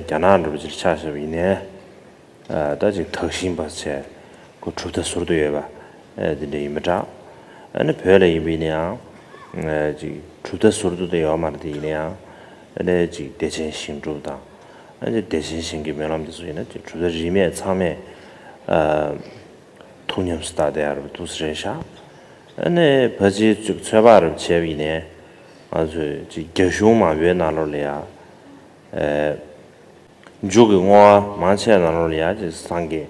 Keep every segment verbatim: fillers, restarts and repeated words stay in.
རྒྱ་ནག་འདྲ་པོ་ཅིག་ཆ་བཞག་པ་ཡིན་ནའི། ད་ཅིག་དག་ཞིང་པ་བྱས་ཁོ་གྲུབ་མཐའ་ཟུར་དུ་ཡོད་པ་དེ་འདྲ་ཡིན་པ་འདྲ། ཨ་ནི་བོད་ལ་ཡིན་པ་ཡིན་ནའང་ཅིག་གྲུབ་མཐའ་ཟུར་དུ་དེ་ཡོད་མ་རེད། དེ་ཡིན་ནའང་ཨ་ནི་ཅིག་བདེ་ཆེན་ཞིང་སྒྲུབ་དང་། ཨ་ནི་བདེ་ཆེན་ཞིང་གི་སྨོན་ལམ་དེ་ཚོ་ཡིན་ན་ཅིག་གྲུབ་མཐའ་རིས་མེད་ཚང་མས་ཐུགས་ཉམས་སུ་བསྟར་བསྡད་ཡ་རེད་པ། འདུག་སེ་རེད་ཤག་ཨ་ནི་ཕལ་ཆེར་ཅིག་ཚོད་དཔག་རེ་བྱས་པ་ཡིན་ནའི་ང་ཚོས་ཅིག་རྒྱ་གཞུང་མང་པོའི་ནང་ལོགས་ལ་ཡ། མཇུག་གི་བསྔོ་བ་མང་ཆེ་ནང་ལོགས་ལ་ཡ་ཅིག་སངས་རྒྱས་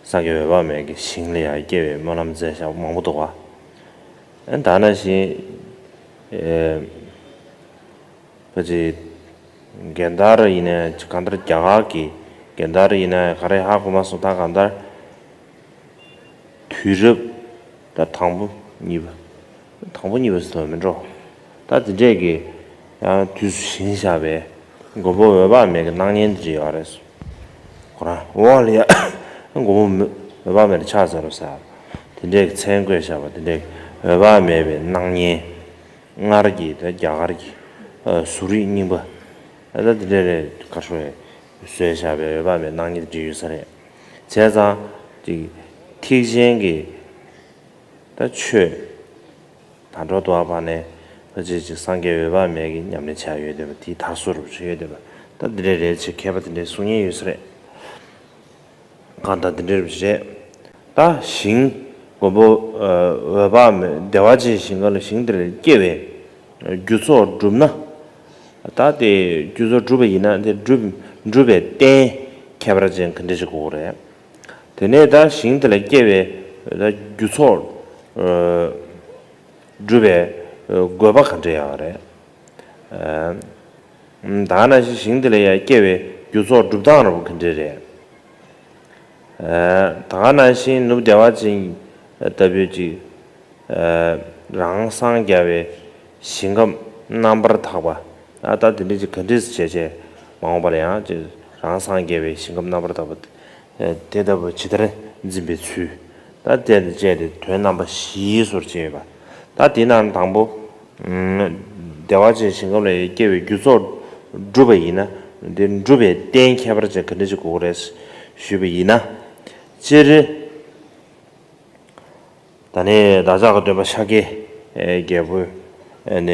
སངས་རྒྱས་འོད་དཔག་མེད་ཀྱི་ཞིང་ལ་ཡ་སྐྱེ་བའི་སྨོན་ལམ་མཛད་བཞག་མང་པོ་འདུག་ག་ཨ་ནི་ད་ནང་བཞིན་ཨེ། ཕལ་ཆེར་རྒན་དར་ཡིན་ནའི་གང་ལྟར་རྒྱ་གར་གྱི་རྒན་དར་ཡིན་ནའི་ག་རེ་ཧ་གོ་མ་སོང་། ད་གང་ལྟར་དུས་རབས་ད་དང་པོ་གཉིས་པ། དང་པོ་གཉིས་པ་ཟེར་བ་མིན་འགྲོ། ད་དེ་འདྲས་ཀྱི་ཡང་དུས་སུ་བཞེངས་བཞག་པའི་མགོན་པོ་འོད་དཔག་མེད་ཀྱི་སྣང་བརྙན་དེ་འདྲ་ཡོད་རེད། ཁོ་རང་འོག་ལ་ཡ་མགོན་པོ་འོད་དཔག་མེད་ལ་ཕྱག་འཚལ་ལོ་ཟེར། དེ་འདྲས་ཀྱི་མཚན་བཀོད་བཞག་པ་དེ་འདྲས་ཀྱི་འོད་དཔག་མེད་པའི་སྣང་བརྙན། སྔར་གྱི་ད་རྒྱ་གར་གྱི་ཨ་གཟུགས་རིས་རྙིང་པ་ཨ་ད་འདི་འདྲ་རེད། ཁ་ཤོ་ཡ་བཟོས་བཞག་པའི་འོད་དཔག་མེད་སྣང་བརྙན་བྲིས་ཡོད་ས་རེད། བྱས་ཙང་ཅིག་ཐེག་ཆེན་གྱི་ད་ཆོས་ད་འགྲོ་འདུག་པ་ནས་ཕལ་ཆེར་ཅིག་སངས་རྒྱས་འོད་དཔག་མེད་ཀྱི་ཉམས་ལེན་བྱ་ཡོད་བསྡད་པ་དེའི་དར་སྲོལ་རུ་བྱས་ཡོད་བསྡད་པ་ད་འདི་འདྲ་རེད། ཅིག་མཁས་པ་དེ་འདྲའི་གསུང་མཁན་ཡོད་ས་རེད། གང་ལྟར་འདི་འདྲ་རེད། ད་ཞིང་མགོན་པོ་ཨ་འོད་དཔག་མེད་བདེ་བ་ཅན་ཞིང་ཁམས་ལ་ཞིང་དེ་ལ་སྐྱེ་བའི་རྒྱུ་ཚོགས་བསྒྲུབས་ན། ད་དེ་རྒྱུ་ཚོགས་བསྒྲུབས་པ་ཡིན་ན་དེ་སྒྲུབ་སྒྲུབ་པའི་རྟེན་ཁྱད་པར་ཅན་ག་འདྲ་ཞིག་དགོས་ཀྱི་རེད། དེ་ནས་ད་ཞིང་དེ་ལ་སྐྱེ་བའི་ད་རྒྱུ་ཚོགས་ཨ་སྒྲུབ་པའི་དགོས་པ་ག་འདྲ་ཡོད་རེད། ཨ་ད་ག་ནང་བཞིན་ཞིང་དེ་ལ་ཡང་སྐྱེ་བའི་རྒྱུ་ཚོགས་སྒྲུབ་སྟངས་འདྲ་པོ་ག་འདྲ་རེད། ཨ་ད་ག་ནང་བཞིན་ནུབ་བདེ་བ་ཅན་ལྟ་བུའི་ཅིག་ཨ་རང་སངས་རྒྱ་བའི་ཞིང་ཁམས་རྣམ་པར་དག་པ། ཨ་ད་དེ་འདྲ་ཅིག་ག་འདྲ་བྱས་བྱས་མ་འོངས་པ་ལ་ཡང་ཅིག་རང་སངས་རྒྱ་བའི་ཞིང་ཁམས་རྣམ་པར་དག་པ། དེ་ལྟ་བུ་ཇི་ལྟར་འཛིན་པའི་ཚུལ། ད་དེ་ལ་བཅས་ཏེ་དོན་རྣམ་པ་བཞིའི་སོར་བཅད་ཡོད་པ། ད་དེ་ནང་དང་པོ། བདེ་བ་ཅན་ཞིང་ཁམས་ལ་སྐྱེ་བའི་རྒྱུ་ཚོགས་བསྒྲུབས་པ་ཡིན་ན། དེ་སྒྲུབ་པའི་རྟེན་ཁྱད་པར་ཅན་ག་འདྲ་ཅིག་དགོས་ཀྱི་རེད་ཞུས་པ་ཡིན་ན། སྤྱིར། ད་ནི་བདག་ཅག་གི་སྟོན་པ་ཤཱཀྱའི་རྒྱལ་པོ་ནས་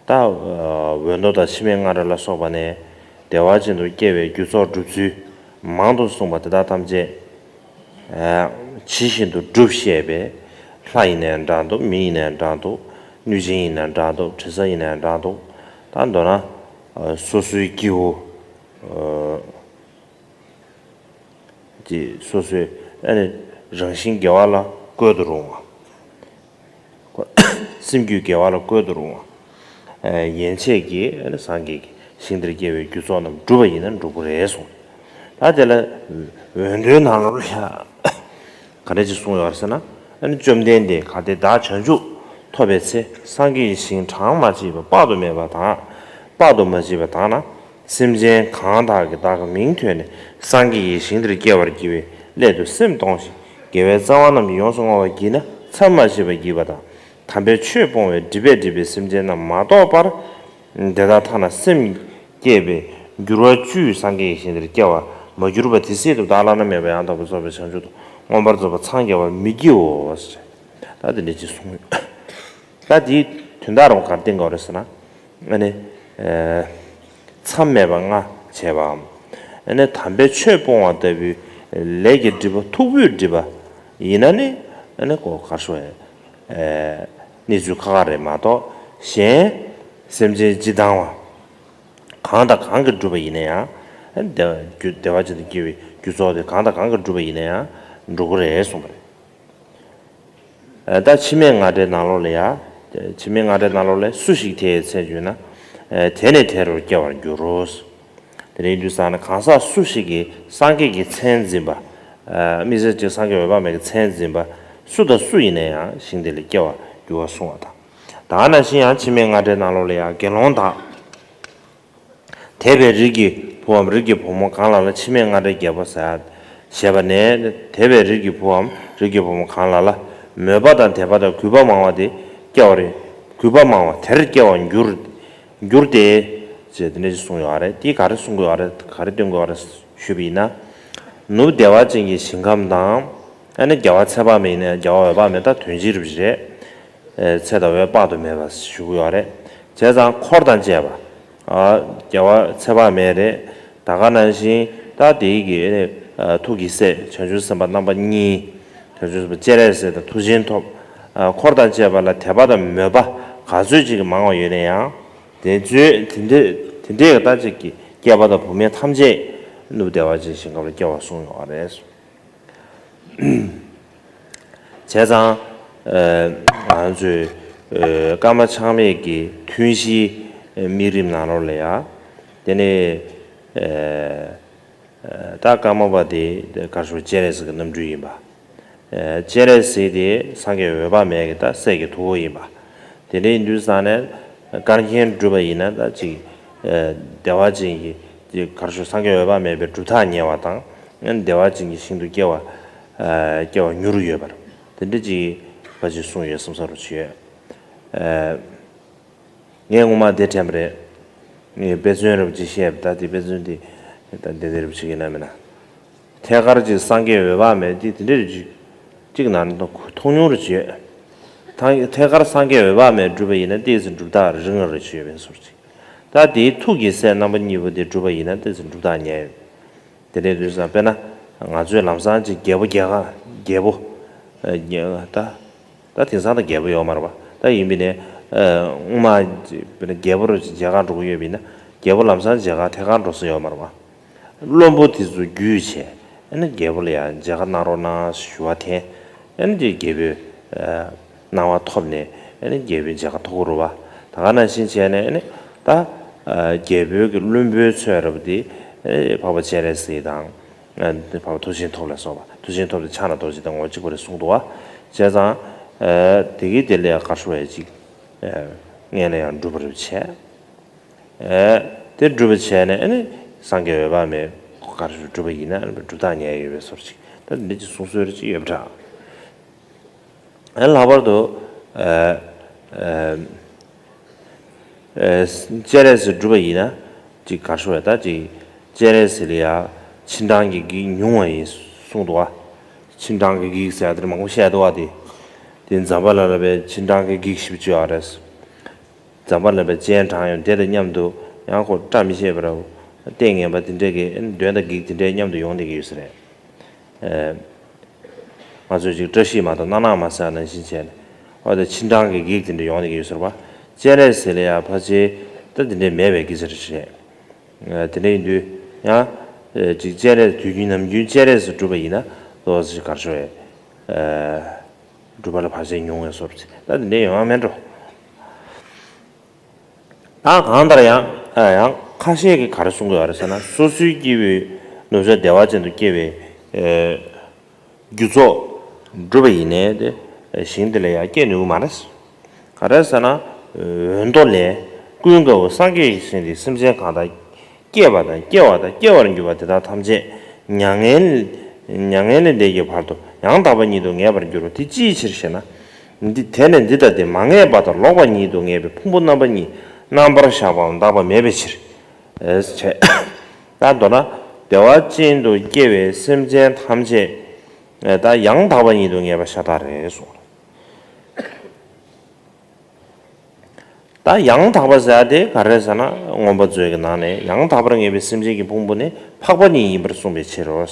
ད་འོད་མདོ་དང་འཆི་མེད་རྔ་སྒྲ་ལ་སོགས་པ་ནས་བདེ་བ་ཅན་དུ་སྐྱེ་བའི་རྒྱུ་ཚོགས་སྒྲུབ་ཚུལ་མང་དུ་གསུངས་པ་དེ་དག་ཐམས་ཅད་ཇི་བཞིན་དུ་སྒྲུབ་ཤེས་པའི་ལྷ་ཡིན་ནའི་འདྲ་འདུག་མི་ཡིན་ནའི་འདྲ་འདུག་གནོད་སྦྱིན་ཡིན་ནའི་འདྲ་འདུག་དྲི་ཟ་ཡིན་ནའི་འདྲ་འདུག་ད་མདོར་ན་སོ་སོའི་སྐྱེ་བོ། ཅེས་སོ་སོའི་ཨ་ནི་རང་བཞིན་དགེ་བ་ལ་བཀོད་དུ་རུང་བ། སེམས་རྒྱུད་དགེ་བ་ལ་བཀོད་དུ་རུང་བ། ཡན་ཆད་ཀྱིས་ཨ་ནི་སངས་རྒྱས་ཀྱི་ཞིང་དེར་སྐྱེ་བའི་རྒྱུ་ཚོགས་རྣམས་བསྒྲུབས་པ་ཡིན་ན་འགྲུབ་ཀྱི་རེད་གསུངས། ད་དེ་ལ་འོད་མདོའི་ནང་ལོགས་ལ་ཡང་ག་འདྲ་ཅིག་གསུངས་ཡོད་ཟེར་ན། ཨ་ནི་བཅོམ་ལྡན་འདས་གལ་ཏེ་བདག་བྱང་ཆུབ་ཐོབ་པའི་ཚེ་སངས་རྒྱས་ཀྱི་ཞིང་གྲངས་མ་མཆིས་པ་དཔག་ཏུ་མེད་པ་དང་། དཔག་ཏུ་མ་མཆིས་པ་དག་ན། སེམས་ཅན་གང་དག་གིས་བདག་གི་མིང་ཐོས་ནས་སངས་རྒྱས་ཀྱི་ཞིང་དེར་སྐྱེ་བར་བགྱི་བའི་སླད་དུ་སེམས་གཏོང་ཞིང་དགེ་བའི་རྩ་བ་རྣམས་ཀྱིས་ཡོངས་སུ་བསྔོ་བར་བགྱིད་ན་མཚམས་མ་མཆིས་པར་བགྱིས་པ་དང་། དམ་པའི་ཆོས་སྤོང་བའི་སྒྲིབ་པས་བསྒྲིབས་པའི་སེམས་ཅན་རྣམས་མ་གཏོགས་པར། དེ་དག་ཐ་ན་སེམས་བསྐྱེད་པའི་འགྱུར་བ་བཅུས་སངས་རྒྱས་ཀྱི་ཞིང་དེར་སྐྱེ་བར་མ་གྱུར་པ་དེ་སྲིད་དུ་བདག་བླ་ན་མེད་པ་ཡང་དག་པར་རྫོགས་པའི་བྱང་ཆུབ་ཏུ་མངོན་པར་རྫོགས་པར་འཚང་རྒྱ་བར་མི་བགྱིའོ། ད་དེ་འདྲ་ཅིག་གསུངས་ཡོད། ད་དེའི་དོན་དག་རང་གར་བསྟན་དགོས་རེད་ཟེར་ན། ཨ་ནི། མཚམས་མེད་པ་ལྔ་བྱས་པའམ། ཨ་ནི་དམ་པའི་ཆོས་སྤོང་བ་ལྟ་བུའི་ལས་ཀྱི་སྒྲིབ་པ་མཐུག་པོས་སྒྲིབ་པ་ཡིན་ན་ནི། ཨ་ནི་གོ་གར་ཤོ་ཡ། གནས་ཚུལ་ཁག་ཁག་རེད་མ་གཏོགས་གཞན། སེམས་ཅན་ཇི་ལྟ་བ། གང་དང་གང་གིས་བསྒྲུབས་པ་ཡིན་ན་ཡང་། བདེ་བ་བདེ་བ་ཅན་དུ་སྐྱེ་བའི་རྒྱུ་ཚོགས་དེ་གང་དང་གང་གིས་བསྒྲུབས་པ་ཡིན་ན་ཡང་འགྲུབ་ཀྱི་རེད་གསུངས་པ་རེད། ད་འཆི་མེད་རྔ་སྒྲའི་ནང་ལོགས་ལ་ཡ། འཆི་མེད་རྔ་སྒྲའི་ནང་ལོགས་ལ་སུ་ཞིག་དེའི་ཚེ་འགྱུར་ན། དེ་ནི་དེ་རུ་སྐྱེ་བར་འགྱུར་རོ། དེ་ནས་དུས་ཙམ་ན་གང་ཟག་སུ་ཞིག་གིས་སངས་རྒྱས་ཀྱི་མཚན་འཛིན་པ། དམིགས་བསལ་གྱི་སངས་རྒྱས་འོད་དཔག་མེད་ཀྱི་མཚན་འཛིན་པ། སུ་དང་སུ་ཡིན་ན་ཡང་ཞིང་དེ་ལ་སྐྱེ་བར་འགྱུར་བར་གསུངས་པ་དང་། ད་ག་ནང་བཞིན་ཡང་འཆི་མེད་རྔ་སྒྲའི་ནང་ལོགས་ལ་ཡང་དགེ་སློང་དག་དད་པའི་རིགས་ཀྱི་བུའམ་རིགས་ཀྱི་བུ་མོ་གང་ལ་ལ་འཆི་མེད་རྔ་སྒྲའི་རྒྱལ་པོ་ཟེར། ཞེས་པ་ནས་དད་པའི་རིགས་ཀྱི་བུའམ་རིགས་ཀྱི་བུ་མོ་གང་ལ་ལ་མོས་པ་དང་དད་པ་དང་གུས་པ་མང་བ་དེ་སྐྱེ་བ་རེད། གུས་པ་མང་བ་དེར་སྐྱེ་བར་འགྱུར། འགྱུར་ཏེ། ཅེས་དེ་འདྲ་ཞིག་གསུངས་ཡོད་རེད། དེ་ག་རེ་གསུང་གི་ཡོད་རེད། ག་རེ་སྟོན་གི་ཡོད་རེད་ཞུས་པ་ཡིན་ན། ནུབ་བདེ་བ་ཅན་གྱི་ཞིང་ཁམས་དང་། ཨ་ནི་རྒྱལ་བ་ཚེ་དཔག་མེད་ཡིན་ན་རྒྱལ་བ་འོད་དཔག་མེད་ད་དོན་གཅིག་རེད་ཞེས། ཚེ་དང་འོད་དཔག་ཏུ་མེད་པ་ཞུ་གི་ཡོད་རེད། བྱས་ཙང་འཁོར་དང་བཅས་པ། རྒྱལ་བ་ཚེ་དཔག་མེད་རེད། ད་ག་ནང་བཞིན་ད་དེའི་གི་ཐུགས་ཀྱི་སྲས་བྱང་ཆུབ་སེམས་དཔའ་རྣམ་པ་གཉིས། བྱང་ཆུབ་སེམས་དཔའ་སྤྱན་རས་གཟིགས་དང་མཐུ་ཆེན་ཐོབ། འཁོར་དང་བཅས་པ་ལ་དད་པ་དང་མོས་པ་ག་ཚོད་ཅིག་མང་བ་ཡོད་ན་ཡང་། དེ་ཚོས་དེ་འདྲའི་དེ་འདྲའི་ད་ཅིག་གི་སྐྱེས་པ་དང་བུད་མེད་ཐམས་ཅད་ནུབ་བདེ་བ་ཅན་ཞིང་ཁམས་ལ་སྐྱེ་བར་གསུངས་ཡོད་རེད། བྱས་ཙང་། ང་ཚོས་ཀརྨ་ཆགས་མེད་ཀྱི་ཐུན་བཞིའི་དམིགས་རིམ་ནང་ལོགས་ལ་ཡང་། དེ་ནས་ད་ཀརྨ་པ་དེ་གར་ཞུ་སྤྱན་རས་གཟིགས་ཀྱི་རྣམ་སྤྲུལ་ཡིན་པ། སྤྱན་རས་གཟིགས་དེ་སངས་རྒྱས་འོད་དཔག་མེད་ཀྱི་ད་སྲས་ཀྱི་ཐུ་བོ་ཡིན་པ། དེ་འདྲ་ཡིན་དུས་ཙང་ནས་བཀའ་རྒྱན་བསྒྲུབས་པ་ཡིན་ན་ད་ཅིག་བདེ་བ་ཅན་གྱི་གར་ཞུ་སངས་རྒྱས་འོད་དཔག་མེད་པའི་གྲུབ་མཐའ་ཉེ་བ་དང་། བདེ་བ་ཅན་གྱི་ཞིང་དུ་སྐྱེ་བ། སྐྱེ་བ་མྱུར་ཡོད་པར་དེ་འདྲ་ཅིག་བ་ཅིག་གསུངས་ཡོད་བསམ་ས་རུ་བྱས། ངས་སྔོན་མ་དེ་དྲན་པ་རེད། ངས་དཔེ་མཚོན་རབ་ཅིག་བཤད་པ་ད་དེ་དཔེ་མཚོན་དེ་ད་དེ་དེ་རབ་ཅིག་ཡིན་ན་མིན་ན། ཐད་ཀར་ཅིག་སངས་རྒྱས་འོད་དཔག་མེད་དེ་དེ་འདྲ་རེ་ཅིག་ཅིག་ན་ནི་མཐོང་མྱོང་རེ་བྱེད། ཐད་ཀར་སངས་རྒྱས་འོད་དཔག་མེད་བསྒྲུབས་པ་ཡིན་ན་ཏོག་ཙམ་གྲུབ་རྟགས་རིང་རེ་བྱེད་པའི་ཟུར་ཅིག་ད་དེའི་ཐུགས་ཀྱི་སྲས་རྣམ་པ་གཉིས་པོ་དེ་བསྒྲུབས་པ་ཡིན་ན་ཏོག་ཙམ་གྲུབ་རྟགས་ཉེ་ཡོད། དེ་འདྲའི་དུས་སུ་དཔེར་ན་ང་ཚོས་ལམ་སང་ཅིག་རྒྱལ་པོ་རྒྱལ་ཁ་རྒྱལ་པོ། ད་ད་དེང་སང་ད་རྒྱལ་པོ་ཡོད་མ་རེད་པ། ད་ཡིན་པས་ནས་སྔོན་མ་དཔེར་ན་རྒྱལ་པོ་རུ་ཅིག་མཇལ་ཁ་འགྲོ་གི་ཡོད་པ་ཡིན་ན་རྒྱལ་པོ་ལམ་སང་མཇལ་ཁ་ཐད་ཀར་འགྲོ་ས་ཡོད་མ་རེད་པ། བློན་པོ་དེ་ཚོ་བརྒྱུད་བྱས། ཨ་ནི་རྒྱལ་པོ་ལ་ཡང་མཇལ་ཁ་གནང་རོགས་གནང་ཞུ་བ་འཐེན། ཨ་ནི་དེ་རྒྱལ་པོའི་གནང་བ་ཐོབ་ནས་ཨ་ནི་རྒྱལ་པོའི་མཇལ་ཁ་ཐོབ་ཀྱི་རེད་པ། ད་ག་ནང་བཞིན་བྱས་ནས་ཨ་ནི་ད་རྒྱལ་པོའི་གི་བློན་པོའི་ཚོད་རབ་དེ་འཕགས་པ་སྤྱན་རས་གཟིགས་དང་། འཕགས་པ་མཐུ་ཆེན་ཐོབ་ལ་སོགས་པ། མཐུ་ཆེན་ཐོབ་དེ་ཕྱག་ན་རྡོ་རྗེ་དང་ངོ་གཅིག་པ་རེད་གསུངས་འདུག་པ། བྱས་ཙང་དེ་གི་དེ་ལས་གར་ཞུ་བ་ཅིག་སྔོན་ལ་ཡང་འགྲུབ་པ་རེད་བྱས། དེ་སྒྲུབ་པ་བྱས་ནས་ཨ་ནི་སངས་རྒྱས་འོད་དཔག་མེད་ག་རེ་སྒྲུབ་པ་ཡིན་ན་སྒྲུབ་རྟགས་ཉེ་ཡོད་པའི་བཟོ་འདྲ་ཅིག་ད་འདི་ཅིག་གསུང་སྲོལ་ཅིག་ཡོད་པ་འདྲ། ཨ་ནི་ལྷག་པར་དུ་སྤྱན་རས་གཟིགས་སྒྲུབ་པ་ཡིན་ན་ཅིག་ག་རེ་ཞུ་བས་ད་ཅིག་སྤྱན་རས་གཟིགས་ལ་ཡ་ཕྱི་འབྲང་གི་བགེགས་ཉུང་བ་ཡིན་གསུངས་འདུག་པ། ཕྱི་འབྲང་གི་བགེགས་ཟེར་ཡ་དེ་མང་པོ་བཤད་འདུག་པ། དེ་དེ་ཛམ་བྷ་ལ་ལ་བའི་ཕྱི་འབྲང་གི་བགེགས་ཞེ་པོ་ཅིག་ཡོད་རེད། ཛམ་བྷ་ལ་པའི་སྤྱན་དྲངས་ཡོང་དེ་དང་མཉམ་དུ་ཡང་ཁོ་བཀྲ་མི་ཤིས་པར་ལྟས་ངན་པ་དེ་འདྲས་ཀྱི་གདོན་དང་བགེགས་དེ་འདྲས་མཉམ་དུ་ཡོང་བསྡད་ཀྱི་ཡོད་ས་རེད། ཨེ། ང་ཚོས་ཅིག་བཀྲ་ཤིས་མ་དང་སྣ་ནག་མ་ཟེར་ནང་བཞིན་བྱས་ནས་ཨོ་ད་ཕྱི་འབྲང་གི་བགེགས་དེ་འདྲས་ཡོང་བསྡད་ཀྱི་ཡོད་ས་རེད་པ། སྤྱན་རས་གཟིགས་ལ་ཡང་ཕལ་ཆེར་ད་དེ་འདྲས་མེད་པའི་སྐད་ཆ་རེད། ཨེ། དེ་འདྲས་ཡིན་དུས་ཡང་ཨེ་ཅིག་སྤྱན་རས་དུས་རྒྱུན་ནམ་རྒྱུན་སྤྱན་རས་གཟིགས་སྒྲུབ་པ་ཡིན་ན་ཏོག་ཙམ་གར་ཤོར་བས། ཨེ། སྒྲུབ་པ་ལ་བར་ཆད་ཉུང་བའི་བཟོ་འདྲ་ཅིག་ད་དེ་འདྲའི་ཡོང་ཡ་མེད་འགྲོ། ད་གང་ལྟར་ཡང་ཡང་ཁ་ཤས་ཀྱིས་ག་རེ་གསུང་གི་ཡོད་རེད་ཟེར་ན་སོ་སོའི་སྐྱེ་བོའི་ནུབ་ཕྱོགས་བདེ་བ་ཅན་དུ་སྐྱེ་བའི་རྒྱུ་ཚོགས་བསྒྲུབས་པ་ཡིན་ནའི་དེ་ཞིང་དེ་ལ་ཡང་སྐྱེ་ནུས་ཀྱི་མ་རེད། ག་རེ་ཟེར་ན། འོན་ཏོ་ལས། ཀུན་དགའ་བོ་སངས་རྒྱས་ཀྱི་ཞིང་དེ་སེམས་ཅན་གང་དག་སྐྱེས་པ་དང་སྐྱེ་བ་དང་སྐྱེ་བར་འགྱུར་བ་དེ་དག་ཐམས་ཅད་མྱ་ངན་མྱ་ངན་ལས་འདས་ཀྱི་བར་དུ་ཡང་དག་པ་ཉིད་དུ་ངེས་པར་འགྱུར་བ་དེ་ཅིའི་ཕྱིར་ཞེ་ན། འདི་དེ་ནི་འདི་ལྟ་སྟེ་མ་ངེས་པ་དང་ལོག་པ་ཉིད་དུ་ངེས་པའི་ཕུང་པོ་རྣམ་པ་གཉིས་རྣམ་པར་གཞག་པའམ་འདག་པ་མེད་པའི་ཕྱིར། ཨེ་བྱས། ད་མདོར་ན་བདེ་བ་ཅན་དུ་སྐྱེ་བའི་སེམས་ཅན་ཐམས་ཅད་ད་ཡང་དག་པ་ཉིད་དུ་ངེས་པ་ཤ་སྟག་རེད་གསུངས། ད་ཡང་དག་པ་ཟེར་ཡ་དེ་ག་རེ་ཟེར་ན་མངོན་པ་མཛོད་ཀྱི་ནང་ནས་ཡང་དག་པར་ངེས་པའི་སེམས་ཅན་གྱི་ཕུང་པོ་ནི་འཕགས་པ་ཉིད་ཡིན་པར་གསུངས་པའི་ཕྱིར་རོ།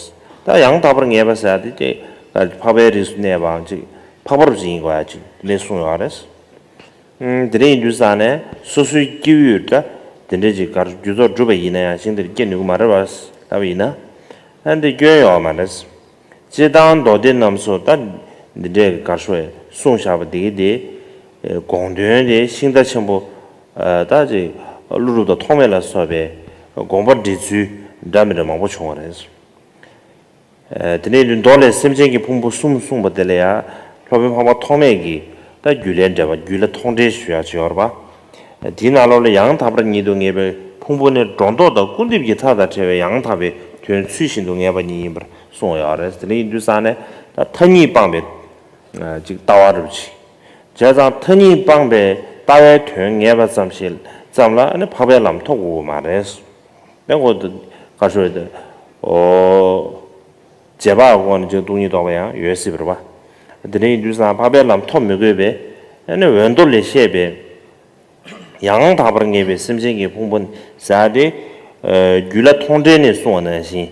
ད་ཡང་དག་པར་ངེས་པ་ཟེར་ཡ་དེ་ཅིག་འཕགས་པའི་རིགས་སུ་གནས་པའམ་ཅིག་འཕགས་པ་རུ་ཅིག་ཡིན་དགོས་ཡ་ཅིག་དེ་འདྲས་གསུངས་ཡོད་རེད། དེ་འདྲ་ཡིན་དུས་ཙང་ནས་སོ་སོའི་སྐྱེ་བོས་ད་དེ་འདྲས་ཅིག་གར་རྒྱུ་ཚོགས་བསྒྲུབས་པ་ཡིན་ན་ཡང་ཞིང་དེར་སྐྱེ་ནུས་ཀྱི་མ་རེད་པ་ལབ་པ་ཡིན་ན། ཨ་འདི་སྐྱོན་ཡོད་མ་རེད། སྤྱིར་བཏང་མདོ་སྡེ་རྣམས་སུ་ད་འདི་འདྲའི་གར་ཤོ་གསུངས་བཞག་པ་འདི་གི་དེ། དགོངས་དོན་དེ་ཤིང་རྟ་ཆེན་པོ། ད་ཅིག་ཀླུ་སྒྲུབ་དང་ཐོགས་མེད་ལ་སོགས་པའི་དགོངས་པ་འགྲེལ་ཚུལ་འདྲ་མི་འདྲ་མང་པོ་བྱུང་བ་རེད། དེ་ནས་མདོ་ལས་སེམས་ཅན་གྱི་ཕུང་པོ་གསུམ་གསུངས་པ་དེ་ལ་ཡང་སློབ་དཔོན་འཕགས་པ་ཐོགས་མེད་ཀྱིས་ད་རྒྱུད་ལས་འགྲེལ་པ་རྒྱུད་ལ་མཐོང་འགྲེལ་ཞུ་ཡག་བྱས་ཡོད་རེད་པ། དེའི་ནང་ལོགས་ལ་ཡང་དག་པར་ཉིད་དུ་ངེས་པའི་ཕུང་པོ་ནི་སྒྲོ་འདོགས་དང་སྐུར་འདེབས་ཀྱི་མཐའ་དང་བྲལ་བའི་ཡང་དག་པའི་དོན་ཚུལ་བཞིན་དུ་ངེས་པ་ཉིད་ཡིན་པར་གསུངས་ཡོད་རེད། དེ་འདྲ་ཡིན་དུས་ཙང་ནས་ད་མཐའ་གཉིས་སྤངས་པའི་ཅིག་ལྟ་བ་རུ་ཅིག་བྱས་ཙང་མཐའ་གཉིས་སྤངས་པའི་ལྟ་བའི་དོན་ངེས་པ་ཙམ་ཞིག་ ཙམ་ལ་ཨ་ནི་འཕགས་པའི་ལམ་ཐོབ་དགོས་མ་རེད། ཨེ་ཁོ་ག་ཤོད་དེ། ཨོ། རྗེས་དཔག་གི་སྒོ་ནས་ཅིག་སྟོང་ཉིད་རྟོགས་པ་ཡང་ཡོད་སྲིད་པ་རེད་པ། དེ་འདྲ་ཡིན་དུས་ཙང་འཕགས་པའི་ལམ་ཐོབ་མི་དགོས་པས། ཨ་ནི་འོད་མདོ་ལས་བཤད་པའི་ཡང་དག་པར་ངེས་པའི་སེམས་ཅན་གྱི་ཕུང་པོ་ཟེར་ཏེ། རྒྱུད་བླ་མཐོང་གྲོལ་ནས་གསུངས་པ་ནང་བཞིན།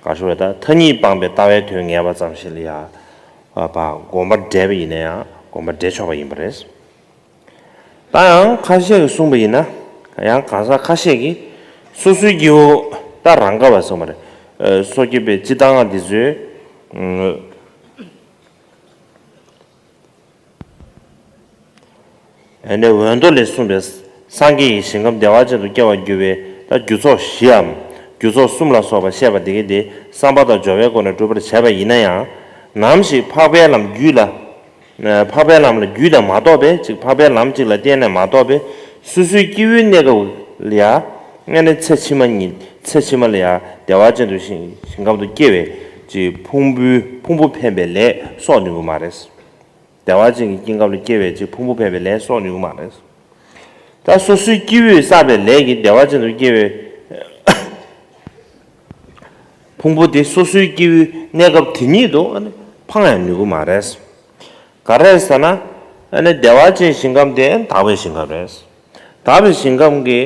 ག་ཤོད་ད་མཐའ་གཉིས་སྤངས་པའི་ལྟ་བའི་དོན་ངེས་པ་ཙམ་ཞིག་ལ་ཡང་དགོངས་པ་འགྲེལ་བ་ཡིན་ན་ཡང་དགོངས་པ་འགྲེལ་ཆོག་པ་ཡིན་པ་རེད། ད་ཡང་ཁ་ཤས་ཀྱིས་གསུངས་པ་ཡིན་ན། ཡང་གང་ཟག་ཁ་ཤས་ཀྱིས་སོ་སོའི་སྐྱེ་བོ་ད་རང་ག་བ་གསུངས་པ་རེད། སོ་སྐྱེ་བའི་སྤྱི་བཏང་འདི་ཚོའི། ཨ་ནི་འོད་མདོ་ལས་གསུངས་པའི་སངས་རྒྱས་ཀྱི་ཞིང་ཁམས་བདེ་བ་ཅན་དུ་སྐྱེ་བར་འགྱུར་བའི་ད་རྒྱུ་ཚོགས་བཞིའམ་རྒྱུ་ཚོགས་གསུམ་ལ་སོགས་པ་བཤད་པ་འདི་གའི་དེ་བསམ་པ་དང་སྦྱོར་བའི་སྒོ་ནས་སྒྲུབ་པར་བྱ་བ་ཡིན་ན་ཡང་། ནམ་ཞིག་འཕགས་པའི་ལམ་རྒྱུད་ལ། འཕགས་པའི་ལམ་ལ་རྒྱུད་དང་མ་རྟོགས་པས་ཅིག་འཕགས་པའི་ལམ་གཅིག་ལ་བརྟེན་ནས་མ་རྟོགས་པས་སོ་སོའི་སྐྱེ་བོའི་གནས་སྐབས་ལ་ཡང་། ཨ་ནི་ཚེ་ཕྱི་མ་ཉིད་ཚེ་ཕྱི་མ་ལ་ཡང་བདེ་བ་ཅན་དུ་ཞིང་ཞིང་ཁམས་དུ་སྐྱེ་བའི་ཅིག་ཕུང་པོའི་ཕུང་པོ་འཕེན་པའི་ལས་གསོག་ནུས་ཀྱི་མ་རེད། བདེ་བ་ཅན་གྱི་སྐྱེ་ཁམས་ལ་སྐྱེ་བའི་ཅིག་ཕུང་པོ་འཕེན་པའི་ལས་གསོག་ནུས་ཀྱི་མ་རེད། ད་སོ་སོའི་སྐྱེ་བོས་བསགས་པའི་ལས་ཀྱིས་བདེ་བ་ཅན་དུ་སྐྱེ་བའི་ཕུང་པོ་དེ་སོ་སོའི་སྐྱེ་བོའི་གནས་སྐབས་དེ་ཉིད་དུ་ཨ་ནི་འཕང་ཡང་ནུས་ཀྱི་མ་རེད། ག་རེ་ཟེར་ན། ཨ་ནི་བདེ་བ་ཅན་ཞིང་ཁམས་དེ་དག་པའི་ཞིང་ཁམས་རེད། དག་པའི་ཞིང་ཁམས་ཀྱི་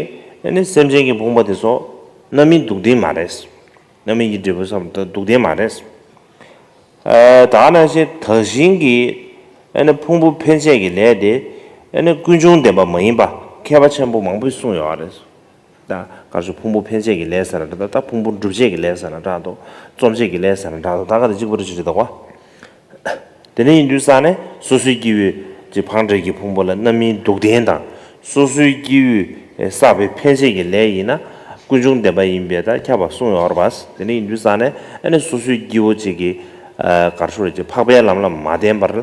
ཨ་ནི་སེམས་ཅན་གྱི་ཕུང་པོ་དེ་ཚོ་རྣམ་སྨིན་སྡུག་བདེན་མ་རེད། རྣམ་སྨིན་གྱི་འབྲས་བུ་བསམ་སྡུག་བདེན་མ་རེད། ཨ། ད་ག་ནང་བཞིན་དག་ཞིང་གི་ཨ་ནི་ཕུང་པོ་འཕེན་བྱེད་ཀྱི་ལས་དེ་ཨ་ནི་ཀུན་འབྱུང་བདེན་པ་མ་ཡིན་པ་མཁས་པ་ཆེན་པོ་མང་པོས་གསུངས་ཡོད་རེད། ད་ག་རེ་ཟེར་ཕུང་པོ་འཕེན་བྱེད་ཀྱི་ལས་ཟེར་ན་འདྲ། ད་ཕུང་པོ་འགྲུབ་བྱེད་ཀྱི་ལས་ཟེར་ན་འདྲ་འདུག་རྩོམ་བྱེད་ཀྱི་ལས་ཟེར་ན་འདྲ་འདུག་ད་ག་དེ་གཅིག་པ་རེད་ཅེས་བྱེད་དོ། དེ་ནས་ཡིན་དུས་ཙང་ནས་སོ་སོའི་སྐྱེ་བོས་ཀྱི་འཕགས་འདྲེན་གྱི་ཕུང་པོ་ལ་རྣམ་སྨིན་སྡུག་བདེན་དང་། སོ་སོའི་སྐྱེ་བོས་བསགས་པའི་འཕེན་བྱེད་ཀྱི་ལས་ཡིན་ན་ཀུན་འབྱུང་བདེན་པ་ཡིན་པས་ད་ཁྱབ་པ་གསུངས་ཡོད་རེད་པ། དེ་ནས་ཡིན་དུས་ཙང་ནས་ཨ་ནི་སོ་སོའི་སྐྱེ་བོ་གཅིག་གིས་ག་རེ་ཟེར་ཅིག་འཕགས་པའི་ལམ་ལ་མ་བརྟེན་པར་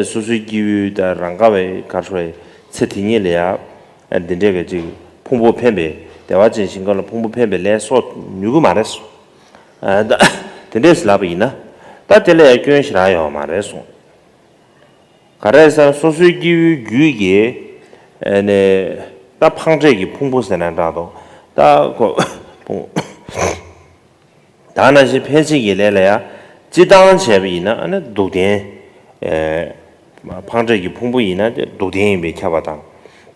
སོ་སོའི་སྐྱེ་བོའི་ད་རང་ག་བའི་ག་རེ་ཟེར་ཚེ་དེ་ཉིད་ལ་ཡང་འདི་འདྲའི་གི་ཅིག་ཕུང་པོ་འཕེན་པའི་བདེ་བ་ཅན་ཞིང་ཁམས་ལ་ཕུང་པོ་འཕེན་པའི་ལས་གསོག་ནུས་ཀྱི་མ་རེད། ཨ། ད་དེ་འདྲས་ལབ་པ་ཡིན་ན། ད་དེ་ལ་ཡང་སྐྱོན་ཞེ་དྲག་ཡོད་མ་རེད་གསུངས། ག་རེ་ཟེར་ན་སོ་སོའི་སྐྱེ་བོའི་རྒྱུད་ཀྱི་ཨ་ནི་ད་འཕགས་འདྲེན་གྱི་ཕུང་པོ་ཟེར་ན་འདྲ་འདུག་ད་ཁོ་ཕུང་། ད་ནང་བཞིན་འཕེན་བྱེད་ཀྱི་ལས་ལ་ཡང་སྤྱི་བཏང་བྱས་པ་ཡིན་ན་ཨ་ནི་སྡུག་བདེན། ཨེ། འཕགས་འདྲེན་གྱི་ཕུང་པོ་ཡིན་ན་དེ་སྡུག་བདེན་ཡིན་པས་ཁྱབ་པ་དང་།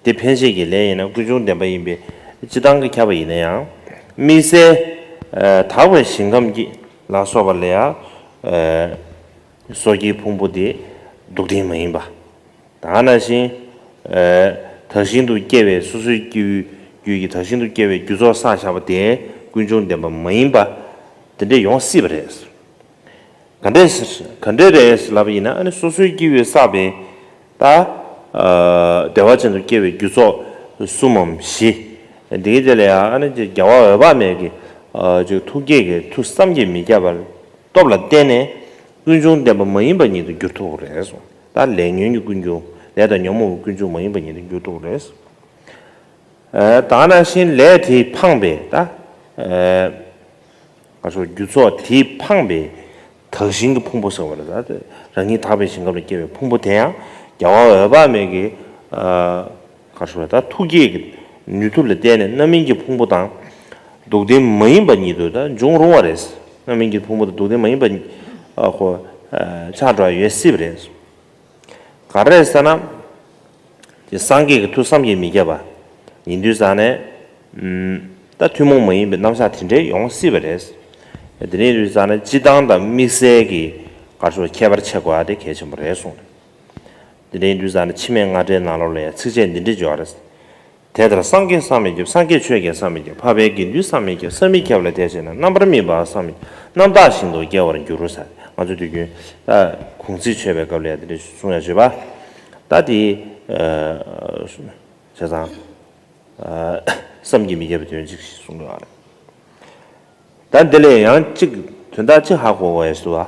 དེ་འཕེན་བྱེད་ཀྱི་ལས་ཡིན་ན་ཀུན་འབྱུང་བདེན་པ་ཡིན་པས་སྤྱི་བཏང་གི་ཁྱབ་པ་ཡིན་ན་ཡང་། དམིགས་བསལ། ཨེ། དག་པའི་ཞིང་ཁམས་ཀྱི་ལ་སོགས་པ་ལ་ཡང་། ཨེ། སོ་སྐྱེའི་ཕུང་པོ་དེ་སྡུག་བདེན་མ་ཡིན་པ། ད་ག་ནང་བཞིན། ཨེ། དག་ཞིང་དུ་སྐྱེ་བའི་སོ་སོའི་སྐྱེ་བོའི་རྒྱུད་ཀྱི་དག་ཞིང་དུ་སྐྱེ་བའི་རྒྱུ་ཚོགས་བསགས་བཞག་པ་དེ་ཀུན་འབྱུང་བདེན་པ་མ་ཡིན་པ། དེ་འདྲས་ཡོང་སྲིད་པ་རེད། ག་འདྲས་ག་འདྲས་རེད་ལབ་པ་ཡིན་ན་ཨ་ནི་སོ་སོའི་སྐྱེ་བོས་བསགས་པའི་ད། ཨ། བདེ་བ་ཅན་དུ་སྐྱེ་བའི་རྒྱུ་ཚོགས་གསུམ་མམ་བཞི། འདི་གའི་དེ་ལ་ཡང་ཨ་ནི་རྒྱལ་བ་འོད་དཔག་མེད་ཀྱི། ཨ། ཅིག་ཐུགས་བསྐྱེད་ཀྱི་མཐུ་བསམ་གྱིས་མི་ཁྱབ་པ་སྟོབས་ལ་བརྟེན་ནས་ཀུན་འབྱུང་བདེན་པ་མ་ཡིན་པ་ཉིད་དུ་འགྱུར་ཐུབ་པ་རེད་གསུངས། ད་ལས་ཉོན་གྱི་ཀུན་འབྱུང་ལས་དང་ཉོན་མོངས་པའི་ཀུན་འབྱུང་མ་ཡིན་པ་ཉིད་དུ་འགྱུར་ཐུབ་པ་རེད། ཨ། ད་ག་ནང་བཞིན་ལས་དེས་འཕངས་པའི་ད། ཨ། ག་རེ་ཟེར་རྒྱུ་ཚོགས་དེས་འཕངས་པའི་དག་ཞིང་གི་ཕུང་པོ་ཟེར་བ་ལ་ད་རང་ཉིད་དག་པའི་ཞིང་ཁམས་ལ་སྐྱེ་བའི་ཕུང་པོ་དེ་ཡང་རྒྱལ་བ་འོད་དཔག་མེད་ཀྱི། ཨ། ག་རེ་ཟེར་ད་ཐུགས་བསྐྱེད་ཀྱི་ནུས་མཐུ་ལ་བརྟེན་ནས་རྣམ་སྨིན་གྱི་ཕུང་པོ་དང་། སྡུག་བདེན་མ་ཡིན་པ་ཉིད་དུ་ད་འབྱུང་རུང་བ་རེད། རྣམ་སྨིན་གྱི་ཕུང་པོ་དང་སྡུག་བདེན་མ་ཡིན་པ། ཨ། ཁོ། ཨ། ཆགས་འགྲོ་ཡ་ཡོད་སྲིད་པ་རེད། ག་རེ་ཟེར་ན། དེ་སངས་རྒྱས་ཀྱི་མཐུ་བསམ་གྱིས་མི་ཁྱབ་པ་ཡིན་དུས་ཙང་ནས། ཨུམ། ད་ཐུན་མོང་མ་ཡིན་པའི་རྣམ་གཞག་དེ་འདྲའི་ཡོང་སྲིད་པ་རེད། དེ་འདྲ་ཡིན་དུས་ཙང་ནས་སྤྱི་བཏང་དང་དམིགས་བསལ་གྱི་ག་རེ་ཟེར་ཁྱད་པར་ཕྱེ་དགོས་ཡ་དེ་གལ་ཆེན་པོ་རེད་གསུངས། དེ་འདྲ་ཡིན་དུས་ཙང་ནས་འཆི་མེད་རྔ་སྒྲའི་ནང་ལོགས་ལ་ཡང་ཚིགས་བཅད་འདི་འདྲ་ཡོད་རེད། དེ་ལྟར་སངས་རྒྱས་བསམ་མི་ཁྱབ། སངས་རྒྱས་ཆོས་ཀྱང་བསམ་མི་ཁྱབ། འཕགས་པའི་དགེ་འདུན་བསམ་མི་ཁྱབ། བསམ་མི་ཁྱབ་ལ་དད་བྱས་ན། རྣམ་པར་སྨིན་པ་བསམ་མི་ཁྱབ། རྣམ་དག་ཞིང་དུ་སྐྱེ་བར་འགྱུར་རོ་ཟེར། ང་ཚོ་དུས་རྒྱུན་ད་གུང་ཚིགས་མཆོད་པའི་སྐབས་ལ་ཡང་དེ་འདྲ་གསུང་ཡ་བྱེད་པ། ད་དེ། ཨ། བྱས་ཙང་། ཨ། བསམ་གྱིས་མི་ཁྱབ་པའི་དོན་གཅིག་ཞིག་གསུང་གི་ཡོད་རེད། ད་འདི་ལས་ཡང་གཅིག་དོན་དག་གཅིག་ཧ་གོ་དགོས་ཡ་ཞིག་འདུག་བ།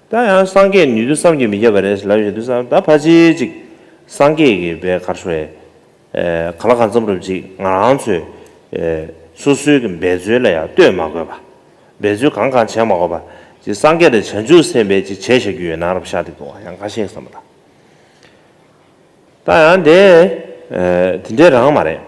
ད་ཡང་སངས་རྒྱས་ནུས་མཐུ་བསམ་གྱིས་མི་ཁྱབ་པ་རེད་ལབ་ཡོང་དུས་ཙང་ད་ཕལ་ཆེར་ཅིག་སངས་རྒྱས་ཀྱི་བའི་ག་རེ་ཟེར། ཨེ། གང་ལ་གང་འཚམ་རུ་ཅིག་ང་རང་ཚོས། ཨེ། སོ་སོའི་གི་འབད་རྩོལ་ལ་ཡང་ལྟོས་མ་དགོས་པ། འབད་རྩོལ་གང་གང་བྱེད་མ་དགོས་པ། ཅིག་སངས་རྒྱས་དང་བྱང་ཆུབ་སེམས་དཔའི་ཅིག་བྱས་བཞག་རྒྱུ་ཡོད་ན་རབ་ཤ་དེ་འདུག་བ། ཡང་ཁ་ཤས་བསམ་པ་དང་། ད་ཡང་དེ། ཨེ། དེ་འདྲའི་རང་མ་རེད།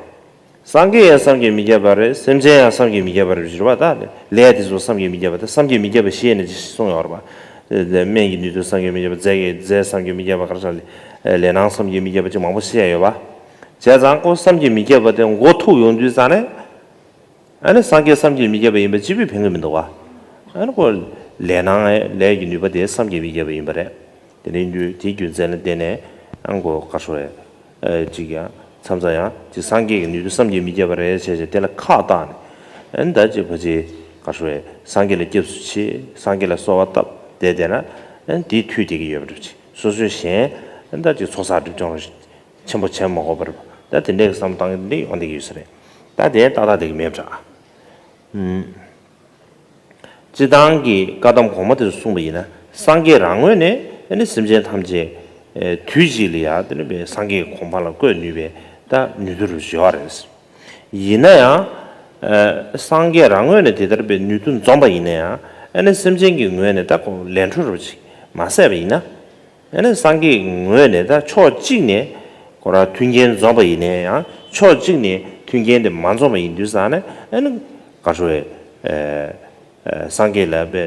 སངས་རྒྱས་ཡང་བསམ་གྱིས་མི་ཁྱབ་པ་རེད། སེམས་ཅན་ཡང་བསམ་གྱིས་མི་ཁྱབ་པ་རེད་ཟེར་བ་དང་། ལས་དེ་ཚོ་བསམ་གྱིས་མི་ཁྱབ་པ་དང་། བསམ་གྱིས་མི་ཁྱབ་པ་ཞེས་ནས་ཅིག་གསུངས་ཡོད་རེད་པ། སྨན་གྱི་ནུས་མཐུ་བསམ་གྱིས་མི་ཁྱབ་པ། རྫས་ཀྱི་རྫས་བསམ་གྱིས་མི་ཁྱབ་པ། ག་རེ་ཟེར། ལས་སྣང་བསམ་གྱིས་མི་ཁྱབ་པ་ཅིག་མང་པོ་བཤད་ཡོད་པ། བྱས་ཙང་ཁོ་བསམ་གྱིས་མི་ཁྱབ་པ་དེ་མགོ་ཐུག་ཡོང་དུས་ཙང་ནས། ཨ་ནི་སངས་རྒྱས་བསམ་གྱིས་མི་ཁྱབ་པ་ཡིན་པ་གཅིག་པུས་ཕན་གྱི་མི་འདུག་བ། ཨ་ནི་ཁོ་ལས་སྣང་ལས་ཀྱི་ནུས་པ་དེ་བསམ་གྱིས་མི་ཁྱབ་པ་ཡིན་པ་རེད། དེ་ནས་དུས་དེའི་རྒྱུ་མཚན་ལ་བརྟེན་ནས་ཨ་ཁོ་ག་རེ་ཟེར། ཨ་ཅིག་ཡང་མཚམས་མཚམས་ཡང་ཅིག་སངས་རྒྱས་ཀྱི་ནུས་མཐུ་བསམ་གྱིས་མི་ཁྱབ་པ་རེད་བྱས་བྱས་དེ་ལ་ཁག་བཏགས་ནས། ཨ་ནི་ད་ཅིག་ཕལ་ཆེར་ག་རེ་ཟེར། སངས་རྒྱས་ལ་སྐྱབས་སུ་མཆི། སངས་རྒྱས་ལ་གསོལ་བ་བཏབ་བསྡད་བསྡད་ན། ཨ་ནི་དེའི་མཐུ་སྟེར་གྱི་ཡོད་པ་འདྲ་ཅིག་སོ་སོའི་གཞན་ཨ་ནི་ད་ཅིག་ཚོགས་བསགས་སྒྲིབ་སྦྱོང་ཆེན་པོ་བྱེད་མ་དགོས་པར། ད་དེ་འདྲའི་བསམ་བློ་བཏང་གི་འདི་ཡོང་བསྡད་ཀྱི་ཡོད་ས་རེད། ད་དེ་ཏག་ཏག་བསྡད་ཀྱི་མེད་པ་འདྲ། ཨུམ། སྤྱིར་བཏང་གི་བཀའ་གདམས་གོང་མ་དེ་ཚོ་གསུངས་པ་ཡིན་ན། སངས་རྒྱས་རང་ངོས་ནས་ཨ་ནི་སེམས་ཅན་ཐམས་ཅད་ཨེ་དུས་གཅིག་ལ་ཡང་དེ་ནི་པའི་སངས་རྒྱས་གོ་འཕང་ལ་བཀོད་ནུས་པའི་ད་ནུས་མཐུ་རུ་ཡོད་རེད། ཡིན་ན་ཡང་ཨེ་སངས་རྒྱས་རང་ངོས་ནས་དེ་ལྟར་པའི་ནུས་མཐུ་འཛོམས་པ་ཡིན་ན་ཡང་། ཨ་ནི་སེམས་ཅན་གྱི་ངོས་ནས་ད་ཁོ་ལས་འཕྲོ་རུ་ཅིག་མ་ཟད་པ་ཡིན་ན། ཨ་ནི་སངས་རྒྱས་ཀྱི་ངོས་ནས་ད་ཕྱོགས་གཅིག་ནས་ཁོ་རང་མཐུན་རྐྱེན་འཛོམས་པ་ཡིན་ན་ཡང་། ཕྱོགས་གཅིག་ནས་མཐུན་རྐྱེན་དེ་མ་འཛོམས་པ་ཡིན་དུས་ཙང་ནས། ཨ་ནི་ག་རེ་ཟེར། ཨ་ཨ་སངས་རྒྱས་ལ་པའི་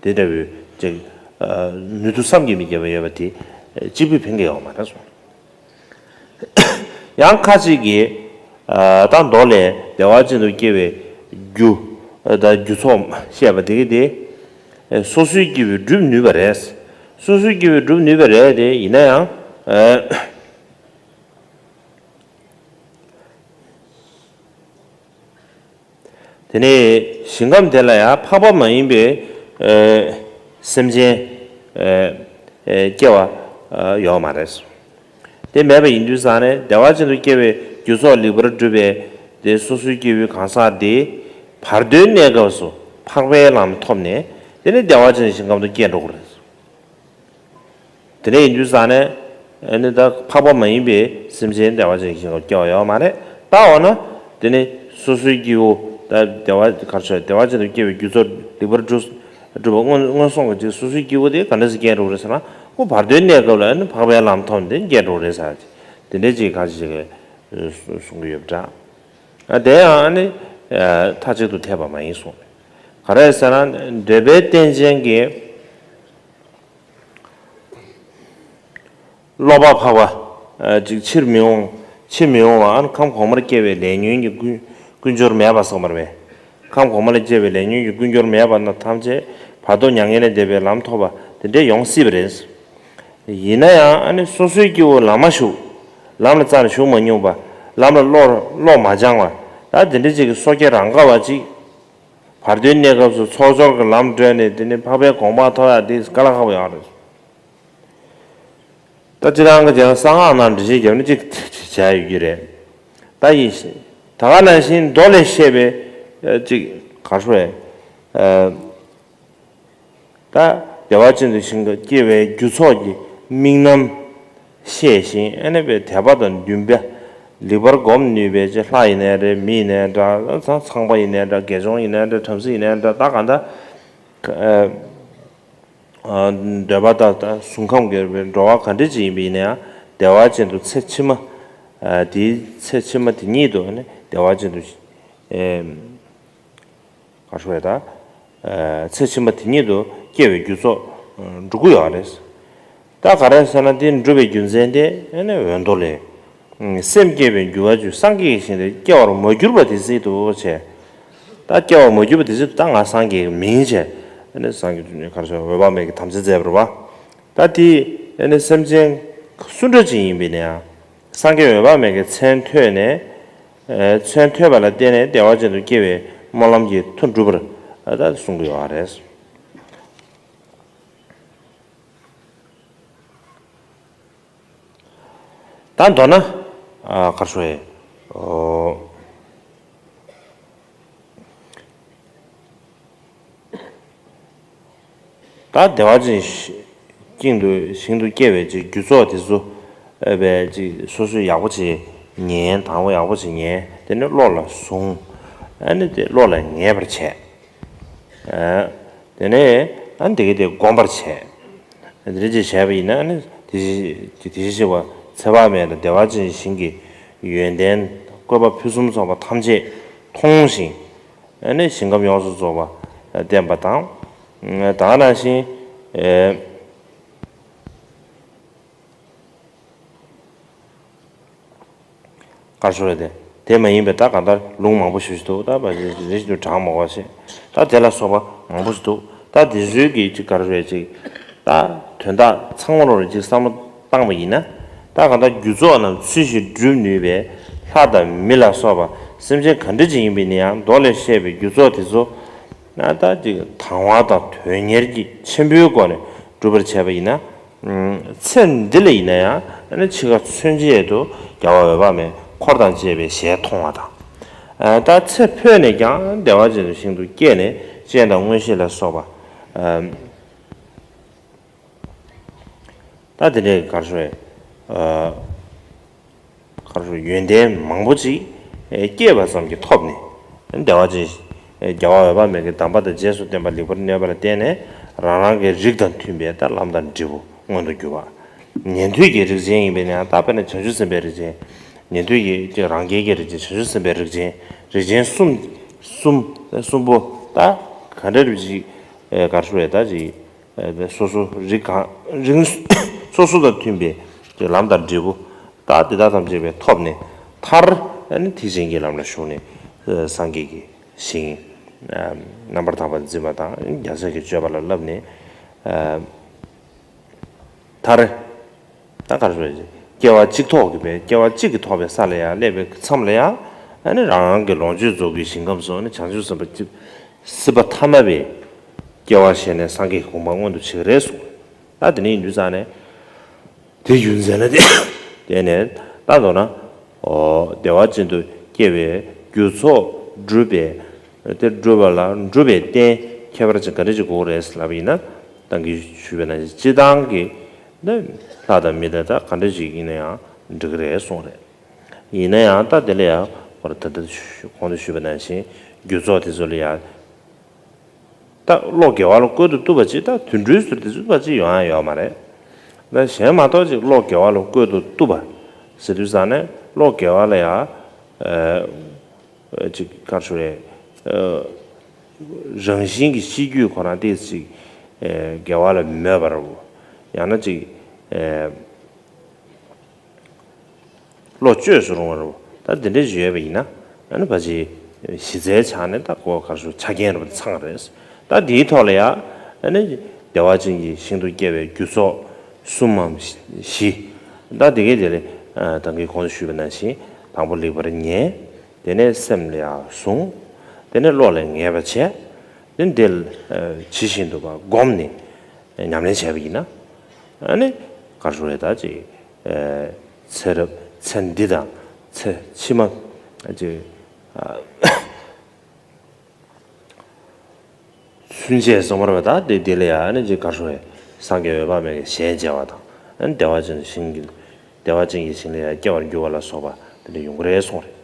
དེ་འདྲ་བའི་ཅིག་ཨ་ནུས་མཐུ་བསམ་གྱིས་མི་ཁྱབ་པ་ཡོད་པ་དེ་གཅིག་པུས་ཕན་གྱི་ཡོད་མ་རེད་གསུངས། ཡང་ཁ་ཅིག་གིས་ཨ་ད་མདོ་ལས་བདེ་བ་ཅན་དུ་སྐྱེ་བའི་རྒྱུ་ཨ་ད་རྒྱུ་ཚོགས་བཤད་པ་དེ་གི་དེ་ཨ་སོ་སོའི་སྐྱེ་བོས་སྒྲུབ་ནུས་པ་རེད། སོ་སོའི་སྐྱེ་བོས་སྒྲུབ་ནུས་པ་རེད་དེ། ཡིན་ན་ཡང་ཨ་དེ་ནས་ཞིང་ཁམས་དེ་ལ་ཡང་འཕགས་པ་མ་ཡིན་པའི་ཨེ་སེམས་ཅན་ཨེ་ཨེ་སྐྱེ་བ་ཨེ་ཡོད་མ་རེད། དེ་མེད་པ་ཡིན་དུས་ཙང་ནས་བདེ་བ་ཅན་དུ་སྐྱེ་བའི་རྒྱུ་ཚོགས་ལེགས་པར་གྲུབ་པའི་དེ་སོ་སོའི་སྐྱེ་བོའི་གང་ཟག་དེ་བར་དོའི་གནས་སྐབས་སུ་འཕགས་པའི་ལམ་ཐོབ་ནས། དེ་ནས་བདེ་བ་ཅན་ཞིང་ཁམས་དུ་སྐྱེ་འགྲོ་གི་རེད། དེ་འདྲ་ཡིན་དུས་ཙང་ནས་ཨ་ནི་ད་འཕགས་པ་མ་ཡིན་པའི་སེམས་ཅན་བདེ་བ་ཅན་གྱི་ཞིང་ཁམས་སྐྱེ་བ་ཡོད་མ་རེད། ད་འོ་ན་དེ་ནི་སོ་སོའི་སྐྱེ་བོ་ད་བདེ་བ་ག་རེ་ཟེར། བདེ་བ་ཅན་དུ་སྐྱེ་བའི་རྒྱུ་ཚོགས་ལེགས་པར་གྲུབ་གྲུབ་པ་སྔོན་སྔོན་སོང་གི་ཅིག་སོ་སོའི་སྐྱེ་བོ་དེ་ག་འདྲ་ཞིག་སྐྱེ་འགྲོ་གི་རེད་ཟེར་ན། ཁོ་བར་དོའི་གནས་སྐབས་ལ་ཨ་ནི་འཕགས་པའི་ལམ་ཐོབ་ནས་སྐྱེ་འགྲོ་གི་རེད་ཟེར། དེ་འདྲ་ཅིག་ཁ་ཅིག་གསུང་གི་ཡོད་པ་འདྲ། ཨ་དེ་ཡང་ཨ་ནི་མཐའ་གཅིག་ཏུ་འཐད་པ་མ་ཡིན་གསུངས། ག་རེ་ཟེར་ན། འདོད་པའི་རྟེན་ཅན་གྱི་སློབ་པ་འཕགས་པ་ཅིག་ཕྱིར་མི་འོང་། ཕྱིར་མི་འོང་བ། ཨ་ནི་ཁམས་གོང་མར་སྐྱེ་བའི་ལས་ཉོན་གྱི་ཀུན་ཀུན་སྦྱོར་མེད་པ་སོགས་མར་བས། ཁམས་གོང་མ་ལ་སྐྱེ་བའི་ལས་ཉོན་གྱི་ཀུན་སྦྱོར་མེད་པ་རྣམས་ཐམས་ཅད་བར་དོ་མྱ་ངན་ལས་འདས་པའི་ལམ་ཐོབ་པ་དེ་འདྲས་ཡོང་སྲིད་པ་རེད། ཡིན་ན་ཡང་ཨ་ནི་སོ་སོའི་སྐྱེ་བོ་ལམ་མ་ཞུགས། ལམ་ལ་རྩ་ནས་ཞུགས་མ་མྱོང་བ། ལམ་ལ་བློ་བློ་མ་སྦྱངས་པ། ད་དེ་འདྲ་ཅིག་གི་སོ་སྐྱེ་རང་ག་བ་ཅིག་བར་དོའི་གནས་སྐབས་སུ་ཚོགས་སྦྱོར་གྱི་ལམ་བགྲོད་ནས་དེ་ནས་འཕགས་པའི་གོ་འཕང་ཐོབ་ཡག་དེ་དཀའ་ལས་ཁག་པོ་ཡོད་རེད། ད་སྤྱིར་བཏང་གི་ཅང་གསང་སྔགས་ནང་འགྲེལ་བཤད་བརྒྱབ་ན་ཅིག་བྱ་ཡོད་ཀྱི་རེད། ད་ཡིན་ཞིང་ད་ག་ནང་བཞིན་མདོ་ལས་བཤད་པའི་ཅིག་ག་རེ་ཟེར། ད་བདེ་བ་ཅན་དུ་ཞིང་ཁམས་སྐྱེ་བའི་རྒྱུ་ཚོགས་ཀྱི་དམིགས་རྣམ་ཤེས་ཤིང་། ཨ་ནི་པའི་དད་པ་དང་འདུན་པ་ལེགས་པར་སྒོམ་ནུས་པའི་ཅིག་ལྷ་ཡིན་ནའི་རེད། མི་ཡིན་ནའི་འདྲ། ཚངས་པ་ཡིན་ནའི་འདྲ། དགེ་སྦྱོང་ཡིན་ནའི་འདྲ། བྲམ་ཟེ་ཡིན་ནའི་འདྲ། ད་གང་ལྟར་འདོད་པ་དང་གཟུགས་ཁམས་ཀྱི་འགྲོ་བ་ག་འདྲ་ཅིག་ཡིན་པ་ཡིན་ན་ཡང་། བདེ་བ་ཅན་དུ་ཚེ་ཕྱི་མ། དེའི་ཚེ་ཕྱི་མ་དེ་ཉིད་དུ་ནི་བདེ་བ་ཅན་དུ་ག་རེ་ཟེར། ད་ཚེ་ཕྱི་མ་དེ་ཉིད་དུ་སྐྱེ་བའི་རྒྱུ་ཚོགས་འགྲུབ་ཀྱི་ཡོད་རེད། ད་ག་རེ་ཟེར་ན། དེ་འགྲུབ་པའི་རྒྱུ་མཚན་དེ་ནི་འོད་མདོ་ལས། སེམས་བསྐྱེད་པའི་འགྱུར་བ་བཅུ། སངས་རྒྱས་ཀྱི་ཞིང་དུ་སྐྱེ་བར་མ་གྱུར་པ་དེ་སྲིད་དུ་བྱས། ད་སྐྱེ་བར་མ་གྱུར་པ་དེ་སྲིད་དུ། ད་ང་སངས་རྒྱས་ཀྱི་མིང་བྱས། ཨ་ནི་སངས་རྒྱས་ག་རེ་ཟེར། འོད་དཔག་མེད་ཀྱི་དམ་ཚིག་མཛད་པ་རེད་པ། ད་དེ་ཨ་ནི་སེམས་ཅན་སུ་འདྲ་ཅིག་ཡིན་པ་ཡིན་ན་ཡང་། སངས་རྒྱས་འོད་དཔག་མེད་ཀྱི་མཚན་ཐོས་ནས། མཚན་ཐོས་པ་ལ་བརྟེན་ནས་བདེ་བ་ཅན་དུ་སྐྱེ་བའི་སྨོན་ལམ་གྱི་མཐུ་འགྲུབ་པར་ད་གསུང་གི་ཡོད་རེད། ད་མདོར་ན་ཨ་ག་རེ་ཟེར། ཨོ། ད་བདེ་བ་ཅན་ཞིང་དུ་ཞིང་དུ་སྐྱེ་བའི་ཅིག་རྒྱུ་ཚོགས་དེ་ཚོ་ཨ་བས་ཅིག་སོ་སོས་ཡག་པོ་ཅིག་ཉན། དང་པོ་ཡག་པོ་ཅིག་ཉན། དེ་ནས་བློ་ལ་བཟུང་། ཨ་ནི་དེ་བློ་ལ་ངེས་པར་བྱས། ཨ་དེ་ནས་ཨ་ནི་དེ་ག་དེ་བསྒོམ་པར་བྱས། དེ་འདྲ་ཅིག་བྱས་པ་ཡིན་ན་ནི། དེ་བཞིན་དེ་བཞིན་གཤེགས་པ་ཚེ་དཔག་མེད་དང་བདེ་བ་ཅན་ཞིང་གི་ཡོན་ཏན་ བཀོད་པ་ཕུན་སུམ་ཚོགས་པ་ཐམས་ཅད་མཐོང་ཞིང་། ཨ་ནི་ཞིང་ཁམས་ཡོངས་སུ་རྫོགས་པ་བསྟན་པ་དང་། ད་ག་ནང་བཞིན། ཨེ། གར་ཞོར་རེད་དེ། དེ་མ་ཡིན་པའི་ད་གང་ལྟར་ལུང་མང་པོ་ཞུ་ཞིག་འདུག་ད་བ་རེ་ཞིག་ཏུ་གྲངས་མང་བ་ཞིག་ད་དེ་ལ་སོགས་པ་མང་པོ་ཞིག་འདུག་ད་དེ་ཚོའི་གི་ཅིག་གར་རེད་ཅིག་ད་དོན་དག་ཚང་མ་ལོ་རེ་ཅིག་བསམ་བློ་བཏང་བ་ཡིན་ན། ད་གང་ལྟར་རྒྱུ་ཚོགས་རྣམས་ཚུལ་བཞིན་སྒྲུབ་ནུས་པའི་ལྷ་དང་མི་ལ་སོགས་པ་སེམས་ཅན་ག་འདྲ་ཅིག་ཡིན་པ་ཡིན་ན་ཡང་མདོ་ལས་བཤད་པའི་རྒྱུ་ཚོགས་དེ་ཚོ་ན་ད་ཅིག་དང་བ་དང་དོན་གཉེར་གྱི་ཆེན་པོའི་སྒོ་ནས་སྒྲུབ་པར་བྱས་པ་ཡིན་ན། ཚེ་འདི་ལ་ཡིན་ན་ཡང་ཨ་ནི་འཆི་ཁ་མཚོན་བྱེད་དུ་རྒྱལ་བ་འོད་དཔག་མེད་འཁོར་དང་བཅས་པའི་ཞལ་མཐོང་བ་དང་། ད་ཚེ་འཕོས་ནས་ཀྱང་བདེ་བ་ཅན་དུ་ཞིང་དུ་སྐྱེས་ནས་སྤྱན་དང་མངོན་ཤེས་ལ་སོགས་པ། ད་དེ་འདྲའི་གར་ཞོར། གར་ཞོར་ཡོན་ཏན་མང་པོ་ཅིག་སྐྱེས་པ་ཙམ་གྱིས་ཐོབ་ནས། བདེ་བ་ཅན། རྒྱལ་བ་འོད་དཔག་མེད་ཀྱི་གདམས་པ་དང་རྗེས་སུ་བསྟན་པ་ལེགས་པར་ནོད་པ་ལ་བརྟེན་ནས་རང་རང་གི་རིགས་དང་མཐུན་པའི་ད་ལམ་དང་འབྲས་བུ་མངོན་དུ་གྱུར་པ། ཉན་ཐོས་ཀྱི་རིགས་ཅན་ཡིན་པས་ན་ད་དཔེར་ན་བྱང་ཆུབ་སེམས་དཔའི་རིགས་ཅན། ཉན་ཐོས་ཀྱི་རང་རྒྱལ་གྱི་རིགས་ཅན། བྱང་ཆུབ་སེམས་དཔའི་རིགས་ཅན། རིགས་ཅན་གསུམ། གསུམ། གསུམ་པོ་ད་ག་འདྲ་རེད་ཅིག་གར་ཞོར་རེད་ད་ཅིག་སོ་སོ་རིགས་གང་རིགས་སོ་སོ་དང་མཐུན་པའི་ལམ་དང་འབྲས་བུ་ད་དེ་དག་ཐམས་ཅད་པའི་ཐོབ་ནས་མཐར་ཐེག་ཆེན་གྱི་ལམ་ལ་ཞུགས་ནས་སངས་རྒྱས་ཀྱི་ཞིང་རྣམ་པར་དག་པ་འཛིན་པ་དང་རྒྱལ་སྲས་ཀྱི་སྤྱོད་པ་ལ་བསླབས་ནས། མཐར། ད་གར་ཞོར་སྐྱེ་བ་གཅིག་ཐོག་གི་པའི་སྐྱེ་བ་གཅིག་གིས་ཐོགས་པའི་ས་ལ་ཡང་སླེབས་པའི་མཚམས་ལ་ཡང་ཨ་ནི་རང་རང་གི་ལོངས་སྤྱོད་རྫོགས་སྐུའི་ཞིང་ཁམས་སུ་ཨ་ནི་བྱང་ཆུབ་སེམས་དཔའ་སྲིད་པ་ཐ་མ་པའི་སྐྱེ་བ་བཞེས་ནས་སངས་རྒྱས་ཀྱི་གོ་འཕང་མངོན་དུ་བྱེད་ཀྱི་རེད་གསུངས། ད་དེ་ནས་ཡིན་དུས་ཙང་ནས་དེ་རྒྱུ་མཚན་ལ་བརྟེན་ནས་ད་མདོར་ན། ཨོ་བདེ་བ་ཅན་དུ་སྐྱེ་བའི་རྒྱུ་ཚོགས་སྒྲུབ་པའི་དེ་སྒྲུབ་པ་ལ་སྒྲུབ་པའི་རྟེན་ཁྱད་པར་ཅན་ག་འདྲ་ཅིག་དགོས་རེད་ལབ་པ་ཡིན་ན། ད་གིན་ཞུས་པ་ནང་བཞིན་སྤྱིར་བཏང་གི་ནི་ལྷ་དང་མི་དང་ད་ག་འདྲ་ཞིག་ཡིན་ན་ཡང་འགྲིག་གི་རེད་གསུངས་རེད། ཡིན་ན་ཡང་ད་དེ་ལ་ཡང་ཧོར་ད་ལྟ་གོང་དུ་ཞུས་པ་ནང་བཞིན་རྒྱུ་ཚོགས་དེ་ཚོ་ལ་ཡང་ད་བློ་དགེ་བ་ལ་བཀོད་དུ་བཏུབ་པ་ཅིག་ད་དུད་འགྲོའི་ཟུར་དེ་ཚོ་པ་ཅིག་ཡོང་ཡ་ཡོད་མ་རེད། ད་གཞན་མ་གཏོགས་ཅིག་བློ་དགེ་བ་ལ་བཀོད་དུ་བཏུབ་པ་ཟེར་དུས་ཙང་ནས་བློ་དགེ་བ་ལ་ཡང་ཅིག་ག་རེ་ཞུ་རེད། རང་བཞིན་གྱི་ཤེས་རྒྱུད་ཁོ་རང་ཏོག་ཙམ་ཅིག་དགེ་བ་ལ་མོས་པ་རེད། ཡང་ན་ཅིག་བློ་བཅོས་སུ་རུང་བ་རེད། ད་དེ་འདྲ་ཞིག་ཡོད་པ་ཡིན་ན་ཨ་ནི་ཕལ་ཆེར་གཞི་རྩའི་ཆ་ནས་ད་གོ་ག་རེ་ཞུ་ཆ་རྐྱེན་རེད་པ་ཚང་རེད། ད་དེའི་ཐོག་ལ་ཡང་ཨ་ནི་བདེ་བ་ཅན་གྱི་ཞིང་དུ་སྐྱེ་བའི་རྒྱུ་ཚོགས་གསུམ་མམ་བཞི། ད་དེ་གའི་དེ་ལས་ད་གིན་གོང་དུ་ཞུས་པ་ནང་བཞིན་དང་པོ་ལེགས་པར་ཉན། དེ་ནས་སེམས་ལ་ཡང་བཟུང་། དེ་ནས་བློ་ལ་ངེས་པ་བྱས། དེ་འདི་ཇི་བཞིན་དུ་བསྒོམས་ནས་ཉམས་ལེན་བྱས་པ་ཡིན་ན། ཨ་ནི་ག་རེ་ཞུ་རེད་ད་ཅིག་ཚེ་རབས་ཚེ་འདི་དང་ཚེ་ཕྱི་མ་ཅིག་ཚུན་ཆད་གསུངས་པ་རེད་པ། ད་དེ་དེ་ལ་ཡང་ཨ་ནི་ཅིག་ག་རེ་ཞུ་རེད། སངས་རྒྱས་འོད་དཔག་མེད་ཀྱི་ཞལ་མཇལ་བ་དང་ཨ་ནི་བདེ་བ་ཅན་ཞིང་གི་བདེ་བ་ཅན་གྱི་ཞིང་ལ་ཡང་སྐྱེ་བར་འགྱུར་བ་ལ་སོགས་པ་དེ་འདྲ་ཡོང་གི་རེད་གསུངས་རེད།